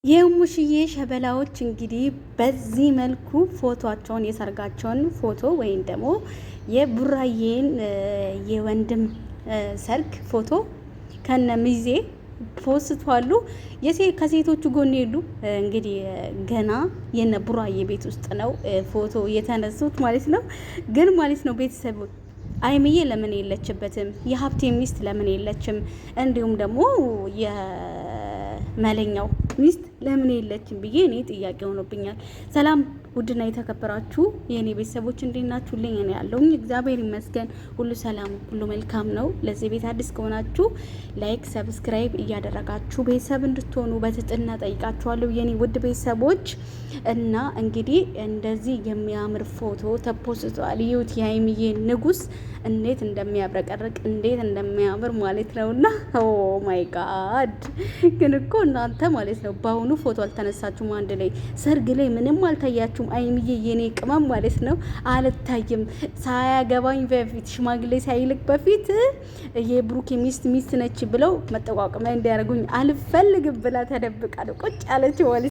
የሙሽዬ ሸበላዎች እንግዲህ በዚህ መልኩ ፎቶቸውን የሰርጋቸውን ፎቶ ወይም ደግሞ የቡራዬን የወንድም ሰርግ ፎቶ ከነ ሚዜ ፖስቷሉ። ከሴቶቹ ጎን የሉ እንግዲህ ገና የነ ቡራዬ ቤት ውስጥ ነው ፎቶ የተነሱት ማለት ነው። ግን ማለት ነው ቤተሰብ አይምዬ ለምን የለችበትም? የሀብቴ ሚስት ለምን የለችም? እንዲሁም ደግሞ የመለኛው ሚስት ለምን የለችም ብዬ እኔ ጥያቄ ሆኖብኛል። ሰላም ውድና የተከበራችሁ የእኔ ቤተሰቦች እንዴት ናችሁልኝ? እኔ ያለሁኝ እግዚአብሔር ይመስገን ሁሉ ሰላም፣ ሁሉ መልካም ነው። ለዚህ ቤት አዲስ ከሆናችሁ like፣ subscribe እያደረጋችሁ ቤተሰብ እንድትሆኑ በትህትና ጠይቃችኋለሁ የኔ ውድ ቤተሰቦች። እና እንግዲህ እንደዚህ የሚያምር ፎቶ ተፖስቷል። ይዩት የሀይሚዬ ንጉስ እንዴት እንደሚያብረቀርቅ እንዴት እንደሚያምር ማለት ነውና oh my God ግን እኮ እናንተ ማለት ነው በአሁኑ ፎቶ አልተነሳችሁም፣ አንድ ላይ ሰርግ ላይ ምንም አልታያችሁም። አይምዬ የኔ ቅመም ማለት ነው አልታይም። ሳያገባኝ በፊት ሽማግሌ ሳይልክ በፊት የብሩክ ሚስት ሚስት ነች ብለው መጠቋቀሚያ እንዲያደርጉኝ አልፈልግም ብላ ተደብቃ ነው ቁጭ ያለች ማለት።